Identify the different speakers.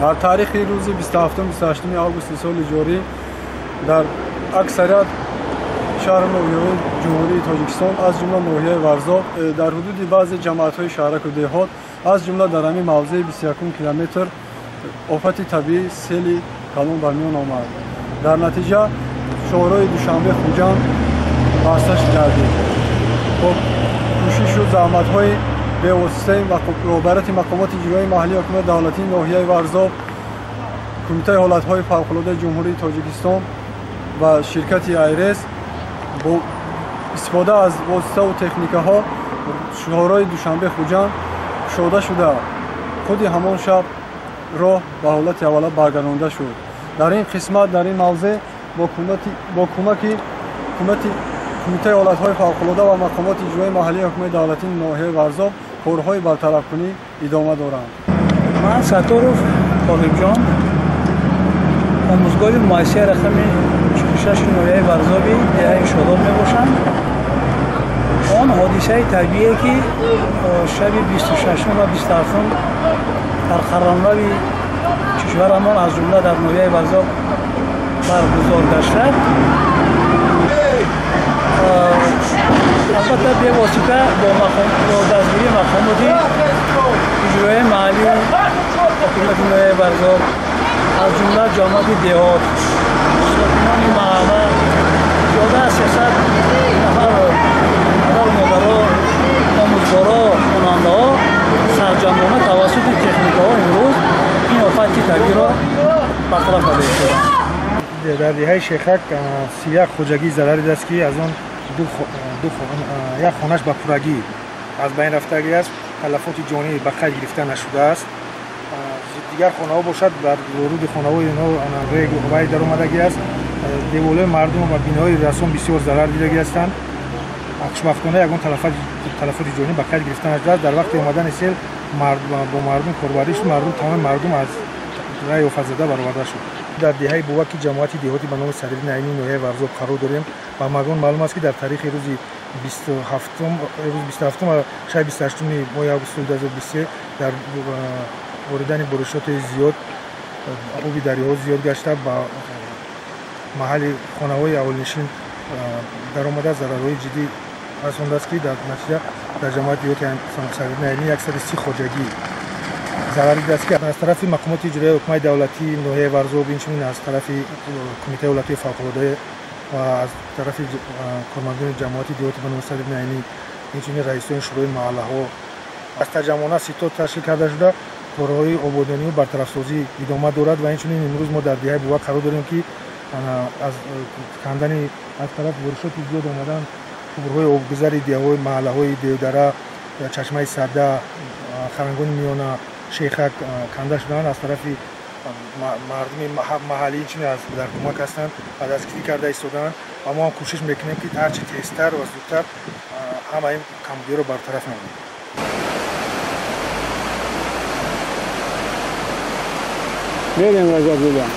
Speaker 1: Дар таърихи рӯзи 27-28 августи соли ҷорӣ дар аксарият шаҳру ноҳияҳои Ҷумҳурии Тоҷикистон, аз ҷумла ноҳияи Варзоб, дар ҳудуди баъзе ҷамоатҳои шаҳраку деҳот, аз ҷумла дар ҳамин мавзеи 21 километр офати табиӣ сели калон ба миён омад. Дар натиҷа шоҳроҳи Душанбе Хуҷанд баста гардид. Бо кӯшишу заҳматҳои бевоситаи роҳбарияти мақомоти иҷроии маҳаллии ҳокимияти давлатии ноҳияи Варзоб, Кумитаи ҳолатҳои фавқулодаи Ҷумҳурии Тоҷикистон ва ширкати Айрес бо истифода аз воситаву техникаҳо шоҳроҳи Душанбе Хуҷанд кушода шуда, худи ҳамон шаб роҳ ба ҳолати аввала баргардонда шуд. Дар ин қисмат, дар ин мавзеъ бо кӯмаки Кумитаи ҳолатҳои фавқулода ва мақомоти иҷроии маҳаллии ҳокимияти давлатии ноҳияи Варзоб корҳои бартарафкунӣ идома доранд.
Speaker 2: Ман Сатторов Толибҷон, омӯзгори муассисаи рақами 46 ноҳияи Варзоби деҳаи Шодоб мебошам. Он ҳодисаи табиие, ки шаби 26 ва 27 дар қаламрави кишварамон, аз ҷумла дар ноҳияи Варзоб баргузор гашта, албатта бевосита бо дастгирии мақомоти иҷроияи маҳаллии ҳокимияти ноҳияи Варзоб, аз ҷумла ҷамоати деҳот, сокинони маҳалла, зиёда аз 300 нафар падару модаро, омӯзгоро, хонандаҳо сарҷамъона тавассути техникаҳо имрӯз ин офати табииро бартараф карда истодаанд.
Speaker 3: Дар деҳаи Шехак 31 хоҷагӣ зарар дидааст, ки аз он як хонаш ба пуррагӣ аз байн рафтагӣ аст, талафоти ҷонӣ ба қайд гирифта нашудааст. Дигар хонаҳо бошад, бар воруди хонаҳои инҳо рег вай даромадагӣ аст. Деволҳои мардум ва биноҳои расон бисёр зарар дидагӣ ҳастанд. Хушбахтона ягон талафоти ҷонӣ ба қайд гирифта нашудааст. Дар вақти омадани сел бо мардум корбарӣ шуд, тамоми мардум аз рай офатзада бароварда шуд. Дар деҳаи Буваки ҷамоати деҳоти ба номи Садриддин Айнӣ ноҳияи Варзоб қарор дорем. Ба ҳамагон маълум аст, ки дар таърихи рӯзи 27 ва шаби 28 моҳи август соли 2023 дар воридани боришоти зиёд оби дарёҳо зиёд гашта, ба маҳалли хонаҳои аҳолинишин даромада зарарҳои ҷиддӣ расондааст, ки дар натиҷа дар ҷамоати деҳоти Садриддин Айнӣ 130 хоҷагӣ зарар дидааст, ки аз тарафи мақомоти иҷроияи ҳукумати давлатии ноҳияи Варзоб, инчунин аз тарафи Кумитаи ҳолатҳои фавқулода ва аз тарафи кормандони ҷамоати деҳоти ба номи Садриддин Айнӣ, инчунин раисони шӯрои маҳаллаҳо аз таҷамъона ситод ташкил карда шуда, корҳои ободонию бартарафсозӣ идома дорад. Ва инчунин имрӯз мо дар деҳаи Бувак қарор дорем, ки аз кандани аз тарафи боришоти зиёд омадан қубурҳои обгузари деҳаҳои маҳаллаҳои Девдара, Чашмаи Сарда, Харангони Миёна, Шехак канда шудаанд. Аз тарафи мардуми маҳаллӣ инчунин дар кӯмак ҳастанд ва дастгирӣ карда истодаанд ва мо ҳам кӯшиш мекунем, ки ҳарчи тезтар ва зудтар ҳамаи ин камбудиҳоро бартараф намоем.
Speaker 1: Мерем, Раҷаб Лила.